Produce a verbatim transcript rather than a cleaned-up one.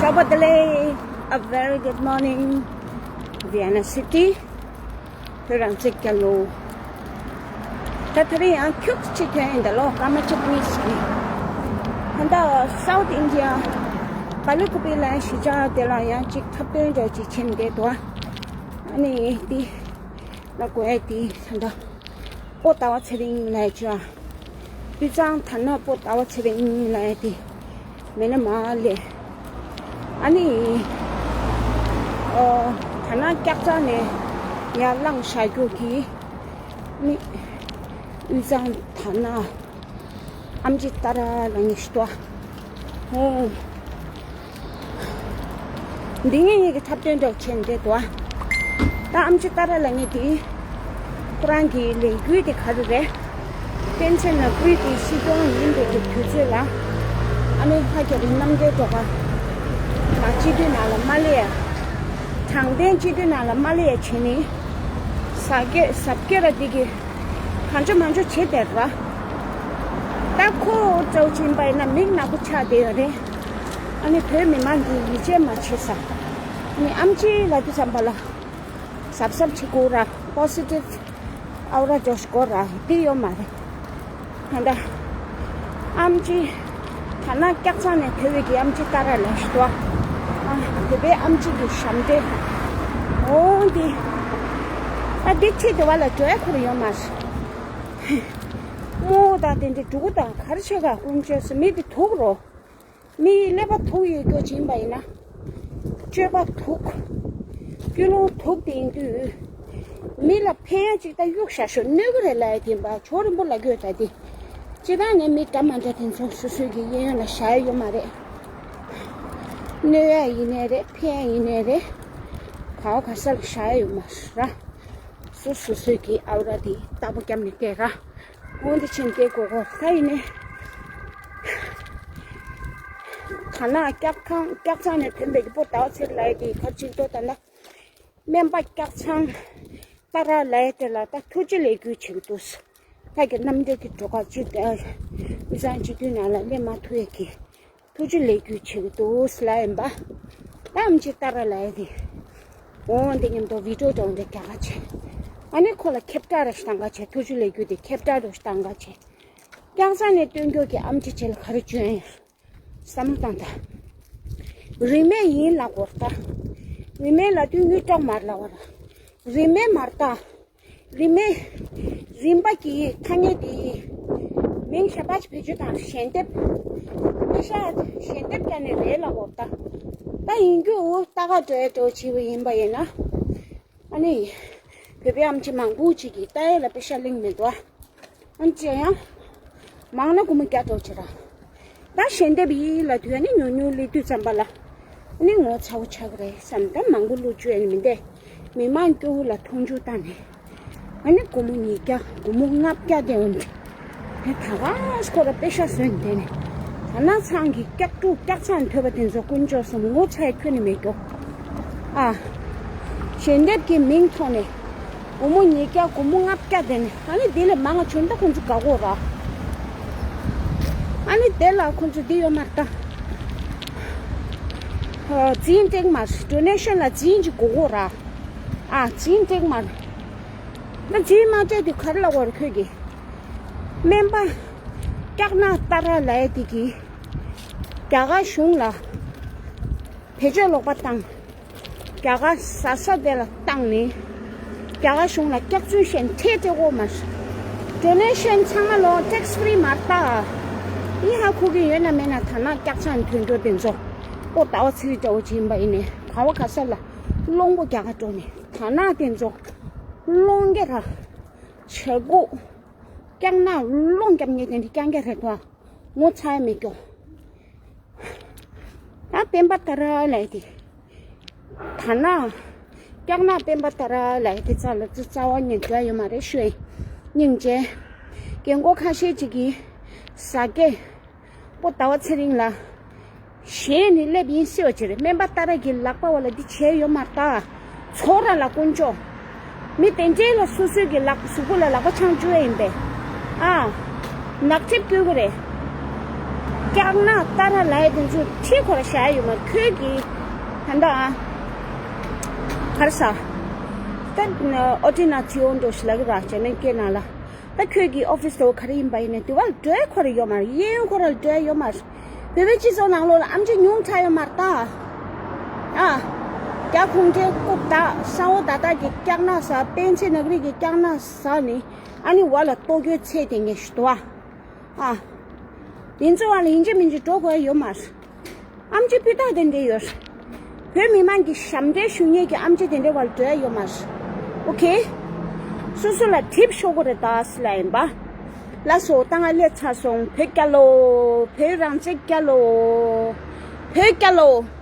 Abadale, a very good morning, Vienna City. ཁྱོད་རང་ཚེ་རྒྱལ་ལོ། ད་དེ་རིང་ཡང་ཁྱུག་ཅིག་ཐོན་ཡིན་ད་ལོ། སྐར་མ་གཅིག་གཉིས་ཤིག་ད་ལྟ་South India Balakopille གཞིས་ཆགས་དེ་ལ་ཡང་ཅིག་འཁྲབ་སྟོན་འདྲ་ཅིག་བྱེད་བསྡད་འདུག་ཨ་ནི་དེ་ལ་གོ་ཡ་དེ་ད་ལྟ་པོ་ཏཱ་ལ་ཚེ་རིང་ལ་ཅིག་དབུས་གཙང་དར་ནག་པོ་ཏཱ་ལ་ཚེ་རིང་ལ་ཡ་དེ་མེད་ན་མ་ལས། ཨ་ནི་ཨོ་དར་ནག་སྐྱག་རྫ་ནས་ཡར་བླངས་བཞག་རྒྱུ་གི་ནི་དབུས་གཙང་དར་ནག་ཨམ་ཆི་ཏཱ་ར་ལབ་མཁན་ཞིག་འདུག་ཨ། འོ། འདི་ངའི་ཡི་གེ་འཁྲབ་སྟོན་འདྲ་བྱས་འདི་འདུག་ཨ། ད་ཨམ་ཆི་ཏཱ་ར་ལབ་མཁན་དེ་ཁོ་རང་གི་ལས་འགུལ་དེ་ག་རེ་རེད། པཎ་ཆེན་ལ་སྐུའི་དེ་སྲིད་སྐྱོང་ཡིན་པའི་གི་དུས་ཚོད་ལ། ཨ་ནི་ལྷ་རྒྱ་རི་རྣམ་རྒྱལ་སྒྲོལ་དཀར་ལ་སྤྱི་འཐུས་ནང་ལ་མ་སླེབས་ཡ། དྲང་བདེན་སྤྱི་འཐུས་ནང་ལ་མ་སླེབས་ཡ་བྱས་ནི། ཟ་སྐད་ཟབ་སྐད་ར་འདི་གི་གང་བྱུང་མང་བྱུང་བྱེད་བསྡད་ར། ད་ཁོ་འདྲ་བོ་ཅིག་ཡིན་པ་ཡིན་ན་མིག་ནག་པོ་ཆགས་བསྡད་ཡོད་རེད། ཨ་ནི་བོད་མི་མང་གིས་ཡིད་ཆེས་མ་བྱེད་ས། ཨ་ནི་ཨམ་ཆི་ལབ་དུས་ཙམ་པ་ལ་གཟབ་གཟབ་བྱེད་དགོས་ར། པོ་སི་ཊིབ་ཨོ་ར་འདྲ་ཞིག་དགོས་ར། འདི་ཡོད་མ་རེད། ད་ལྟ་ཨམ་ཆི་དར་ནག་སྐྱག་རྫ་ནས་ཐོན་པའི་གི་ཨམ་ཆི་ཏཱ་ར་ལབ་ཞིག་འདུག་ཨ། ཨ་བོད་པའི་ཨམ་ཆི་གི་ཞབས་འདྲེན། འོ་འདི། ཨ་འདི་ཁྲིད་དེ་བ་ལ་འགྲོ་ཡ་ཁོ་ར་ཡོད་མ་རེད། རྨོ་དང་དེ་འདྲའི་འབྲུ་གུ་དང་ག་རེ་བྱེད་ག་ཀུན་སྤྱོད་སུ་མི་དེ་དུག་རོ། མིའི་ཀླད་པ་དུག་ཡོད་རྒྱུ་ཅིག་ཡིན་པ་ཡིན་ན། སྤྱོད་པ་དུག་ཀུན་སློང་དུག་དེ་ཡིན་དུས། མི་ལ་ཕན་ཡ་ཅིག་ད་གཡུག་བཞག་ཤོག་གནོད་གི་རེད་ལབ་ཡ་དེ་ཡིན་པ་ཇོ་རིན་པོ་ལབ་གི་ཡོད་ད་དེ། སྤྱིར་བཏང་ནས་མི་འདྲ་མ་འདྲ་དེ་ཚོ་སོ་སོའི་གི་གཡས་གཡོན་ལ་བཞག་ཡ་ཡོད་མ་རེད། གནོད་ཡ་ཡིན་ནའི་རེད། ཕན་ཡ་ཡིན་ནའི་རེད། ག་བ་ག་ས་ལ་བཞག་ཡ་ཡོད་མ་རེད། སོ་སོ་སོའི་གི་ཨ་བ་ར་དེ་རྟག་པ་བརྒྱབ་ནས་བསྡད་ར། འོ་འདི་ཕྱིན་ཏེ་གོ་གོ་ད་ཡིན་ནི། དར་ནག་སྐྱག་ཁང་སྐྱག་ཚང་ནས་ཐོན་པའི་གི་པོ་ཏཱ་ལ་ཚེ་རིང་ལབ་ཡ་དེ་ག་རེ་བྱེད་འདུག་ད་ལྟ། སྨན་པ་སྐྱག་ཚང་ཏཱ་ར་ལབ་ཡ་དེ་ལ་ད་ཐུགས་རྗེ་ལེགས་འབུལ་བྱེད་ཀྱི་འདུག་ད་གི་རྣམ་འགྲེལ་གྱི་སྒྲོལ་དཀར་སྤྱི་དབུས་གཙང་སྤྱི་འཐུས་ནང་ལ་སླེབས་མ་ཐུབ་ཡ་གི་ཐུགས་རྗེ་ལེགས་འབུལ་བྱེད་ཀྱི་འདུག་ལབ་ཡིན་པ། ད་ཨམ་ཆི་ཏཱ་ར་ལབ་ཡ་དེ། འོ་འདི་མཉམ་དུ་བི་ཌིའོ་འདྲ་བོ་འདྲ་རྒྱག་ག་བྱས། ཨ་ནི་ཁོ་ལ་ཁེབས་ཀྱག་ར་ཞིག་བཏང་ག་བྱས། ཐུགས་རྗེ་ལེགས་འབུལ་དེ་ཁེབས་ཀྱག་འདྲ་བོ་ཞིག་བཏང་ག་བྱས། སྐྱག་རྫ་ནས་བཏོན་རྒྱུ་གི་ཨམ་ཆི་ཆེ་ལ་ག་རེ་བྱོན་ཡ། བསམ་བློ་བཏང་ད། རིན་མེད་ཡིན་ལབ་དགོས་རེད་ད། རིན་མེད་ལབ་དུས་དངུལ་སྐྲག་མ་རེད་ལབ་པ་ར། རིན་མེད་མ་རེད་ད། རིན་མེད། རིན་པ་གི་ཐ་སྙད་དེ། མིང་གཞན་པ་ཅིག་བེད་སྤྱོད་དང་ཞལ་འདེབས། པེ་ཤ་ཞལ་འདེབས་བརྒྱབ་ནས་རེད་ལབ་དགོས་རེད་ད། ད་ཡིན་རྒྱུ་ལྟ་ག་འགྲོ་ཡ་འགྲོ་བྱས་པ་ཡིན་པ་ཡིན་ན། ཨ་ནི། བོད་པའི་ཨམ་ཆི་མང་པོ་ཅིག་གིས་ལྟ་ཡ་ལ་པེ་ཤ་ལེན་མི་འདུག་ཨ། ཨ་ནི་ཅི་ཡང་། མང་ན་སྒོར་མོ་བརྒྱ་འགྲོ་ཅི་ར། ད་ཞལ་འདེབས་ཡིན་ལབ་དུས་ཨ་ནི་ཉུང་ཉུང་སླེབས་དུས་ཙམ་པ་ལ། ཨ་ནི་ངོ་ཚ་བོ་ཆགས་ཀྱི་རེད་བསམ། ད་མང་པོ་བླུགས་བཅུག་ཡ་ནི་མི་འདུག་མི་མང་སྐྱོ་བོ་ལ་མཐོང་ཆུང་བཏང་ནས། ཨ་ནི་སྒོར་མོ་ཉིས་བརྒྱ་སྒོར་མོ་ལྔ་བརྒྱ་དེ་འོང་དེ། ད་ག་སྐོར་ལ་པེ་ཤ་བཟོས་ནས་བསྡད་ནས། ད་ནག་ཚང་གི་སྐྱག་ཕྲུག་སྐྱག་ཚང་ཐོས་པ་དེ་ཚོ་དཀོན་མཆོག་གསུམ། ངོ་ཚ་ཡ་ཁྱོན་ནས་མེད་རྒྱུ། ཨ། ཞལ་འདེབས་ཀྱི་མིང་ཐོག་ནས་སྒོར་མོ་ཉིས་བརྒྱ་སྒོར་མོ་ལྔ་བརྒྱ་དེ་ནས། ཨ་ནི་དེ་ལས་མང་བ་བྱུང་ད་ཁོང་ཚོ་དགའ་གོ་ར། ཨ་ནི་དེ་ལ་ཁོང་ཚོ་འདི་ཡོད་མ་རེད་ད། ཨ། འཛིན་སྟེགས་མ་རེད། ཌོ་ནེ་ཤན་ལ་འཛིན་ཅིག་དགོས་གོ་ར། ཨ། འཛིན་སྟེགས་མ་རེད། ད་འཛིན་མ་སྤྲད་དུས་ག་རེ་ལབ་དགོས་རེད་ཁོས་ཀྱིས། སྨན་པ་སྐྱག་ནག་ཏཱ་ར་ལབ་ཡ་དེ་གིས་རྒྱ་གར་གཞུང་ལ་བེད་སྤྱོད་ལོག་པ་བཏང་། རྒྱ་གར་གཟའ་ས་དེ་ལ་བཏང་ནས་རྒྱ་གར་གཞུང་ལ་སྐྱག་རྫུན་བཤད་ནས་ཁྲལ་སྤྲད་དགོས་མ་རེད། ཌོ་ནེ་ཤན་ཚང་མ་ལོ་ཊེག་སི་ཕི་རི་མ་རེད་ད། ཡིན་ཧ་གོ་གི་ཡོད་ན་མེད་ན། ད་ནག་སྐྱག་ཚང་ཐོན་རྒྱུ་དེ་ཚོ་པོ་ཏཱ་ལ་ཚེ་རིང་འདྲ་བོ་ཅིག་ཡིན་པ་ཡིན་ནའི་ག་བ་ག་ས་ལ་གློག་པོ་རྒྱག་ག་འགྲོ་ནས། ད་ནག་དེ་ཚོ་སློང་རྒྱུ་ར། བྱ་རྒོད། སྐྱག་ནག་སློང་རྒྱབ་མཁན་དེ་འདྲ་རྐྱང་རྐྱང་རེད་དོ། ངོ་ཚ་ཡ་མེད་རྒྱུ། ད་སྤེན་པ་ཏཱ་ར་ལབ་ཡ་དེ། ད་ནག་སྐྱག་ནག་སྤེན་པ་ཏཱ་ར་ལབ་ཡ་དེ་རྩ་ལ་རྩ་རྩ་བ་ཉིད་འགྲོ་ཡ་ཡོད་མ་རེད་ཤོད། སྙིང་རྗེ། རྒན་གོག་ཁ་ཤས་ཅིག་གིས་ཟ་སྐད་པོ་ཏཱ་ལ་ཚེ་རིང་ལ་ཞེད་ནས་སླེབས་ཡིན་ཟེར་བ་ཅིག་རེད། སྨན་པ་ཏཱ་ར་གི་ལག་པ་བ་ལ་འདི་བྱས་ཡོད་མ་རེད་ད། ཚོགས་ར་ལ་དཀོན་མཆོག་མི་དེ་འདྲའི་ལ་སོ་སོའི་གི་ལག་གཟུགས་པོ་ལ་ལག་པ་འཆང་བཅུག་ཡ་ཡིན་པས། ཨ། ནག་ཁྲེབ་བསྐོལ་གི་རེད། སྐྱག་ནག་ཏ་ར་ལའི་དེ་ཚོ་ཁྲིད་ཁོ་ར་བཞག་ཡོད་མ་རེད། ཁྱོད་ཀྱིས་ད་ལྟ་ཨ་ག་རེ་ཟ། ད་ཨོ་ཏི་ན་ཚི་ཨོན་འགྲོ་ཞིག་ལ་གི་ར་བྱས་ནས་སྐྱེ་ན་ལ། ད་ཁྱོད་ཀྱི་ཨོ་ཕི་སི་དེ་བ་ག་རེ་ཡིན་པ་ཡིན་ནས་དེ་བ་ལ་འགྲོ་ཡ་ཁོ་ར་ཡོད་མ་རེད། གཡས་གཡོན་ཁོ་ར་ལ་འགྲོ་ཡ་ཡོད་མ་རེད། བོད་པའི་སྤྱི་ཚོགས་ནང་ལོགས་ལ་ཨམ་ཆི་ཉུང་དྲགས་ཡོད་མ་རེད་ད། ཨ། རྒྱ་གུང་ཁྲན་ལྐུགས་དག་ས་འོག་ད་དག་གི་སྐྱག་ནག་ཟ། སྤེན་ཚེ་ནག་རིགས་ཀྱི་སྐྱག་ནག་ཟ་ནི། ཨ་ནི་བ་ལ་ལྟོ་གོས་ཚད་དེ་ངས་ཞུ་དོ་ཨ། ཨ། དེ་ཚོ་བ་ལ་ཡིན་གཅིག་མིན་གཅིག་འགྲོ་དགོས་ཡ་ཡོད་མ་རེད། ཨམ་ཆི་སྤུས་དག་དེ་འདྲས་ཡོད་རེད། བོད་མི་མང་གི་ཞབས་འདྲེན་ཞུ་མཁན་གྱི་ཨམ་ཆི་དེ་འདྲས་བ་ལ་འགྲོ་ཡ་ཡོད་མ་རེད། ཨོ་ཁེ། སོ་སོ་ལ་གྲིབ་ཤོག་གོ་རེད་ད་སི་ལ་ཡིན་པ། ལགས་སོ། ད་ང་སླེབས་ཚར་སོང་། བོད་རྒྱལ་ལོ། བོད་རང་བཙན་རྒྱལ་ལོ། བོད་རྒྱལ་ལོ།